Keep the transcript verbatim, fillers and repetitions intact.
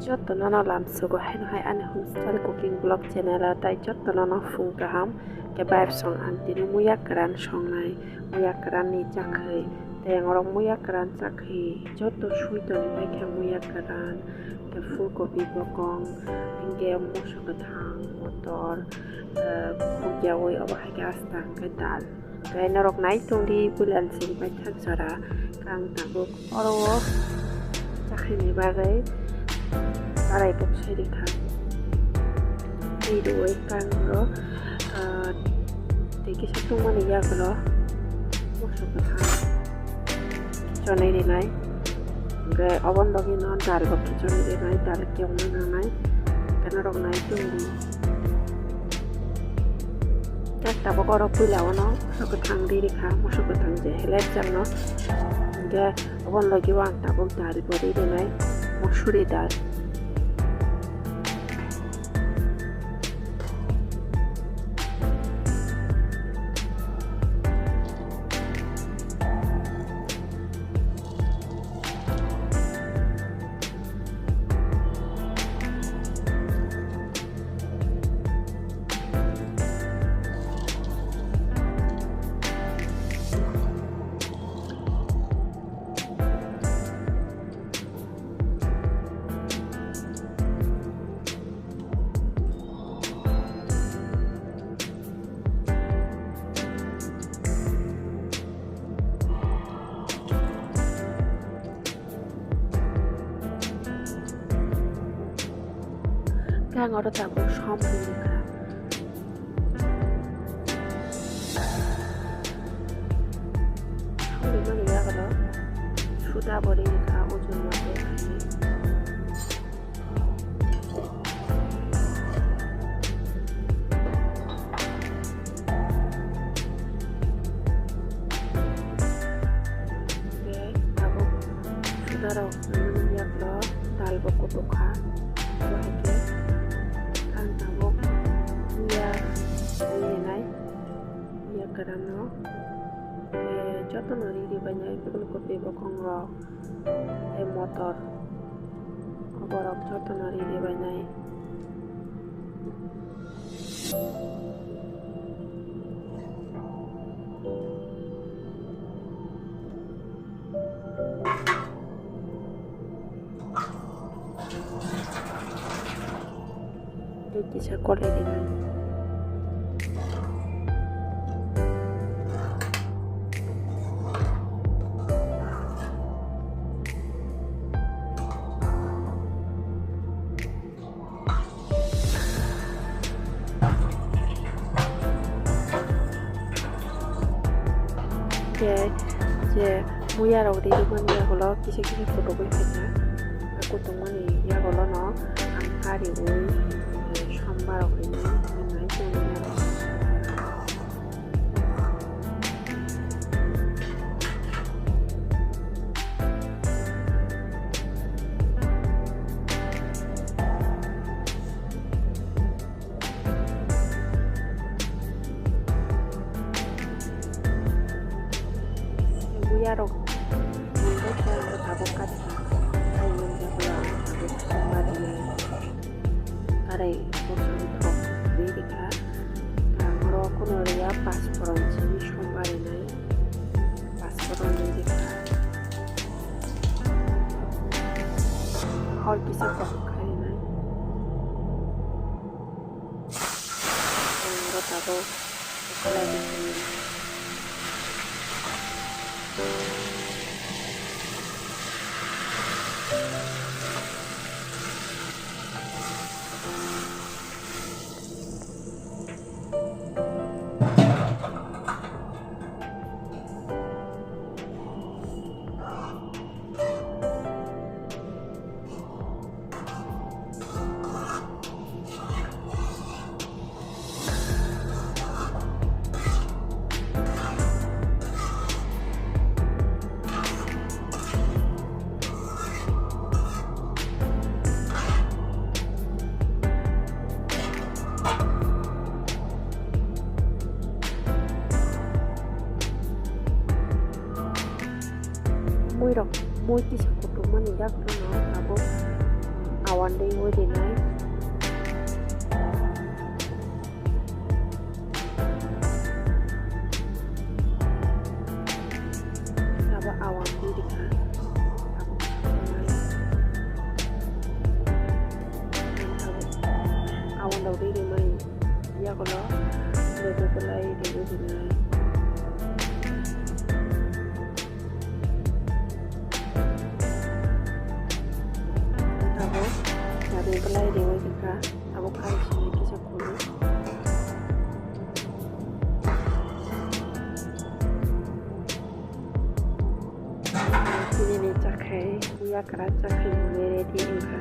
Jotono no lamsogo haino hai ani homestyle cooking vlog channel o, tai jotono no phung kaham. Khe vibe song ang tini muya kwran songnai, muya kwran ni chakhwi, tei ang orok muya kwran chakhwi joto sui toni bai khe muya kwran, khe phool kopi bokong, hinkhe moso kwthang, motor, eh, khukyaui obo hai khe asta hwnkhe dal. Tei norok nai tongdi puila ni simi paithak jora kang tabuk oro o chakhwini bagwi tarai bok soi rikha. Tei rwui kang oro, ah, tei kisa tongmani yagulo moso kwthang chonwi rinai. Hwnkhe oboni bagwino dal bo khichonwi rinai, dal kiyokna nangnai. Hwnkhe norok nai tongdi. Tei tabuk oro puila o no moso kwthang ri rikha, moso kwthang je helai rwjakno. Hwnkhe oboni logi o ang tabuk dal bo ri rinai, mosuri dal. Khe ang oro tabuk som ri rikha. Som rimani yagulo suda bo ri rikha, ujun mate. Hwnkhe tabuk sudarok nangmani yaklo dal bo kutuk kha. Bo hai khe ang tabuk muya rinai, muya kwrwngno, eh, jotono ri ri bainai, phool kopi bokong rok. Tei motor, oborok jotono ri ri bainai. Tei kisa kolai rinai. Tei je muya rok ri rwmani yagulo kisa kisa kutugwi phaikha. A kutungmani yagulono ang kariui, eh, somba rok rinai, rinai tongwi aro. Buya rok tabuk kati. Arai bosong thok ri rikha. Ang oro kuno riya, pasporon simi somba rinai. Pasporon ri rikha. Hor kisa kok khainai. Ang oro tabuk. Mui rok, mui kisa kutung mani yak phano abo. One day waiting night. Abo awan di dikha. Awan dau di di mai. Yakulo logo kulai di di mai. Abo nabi belai dewi kha, abo khai sini kisa kulu. Sini ni chakhai, yakra chakhai mune ready wngkha.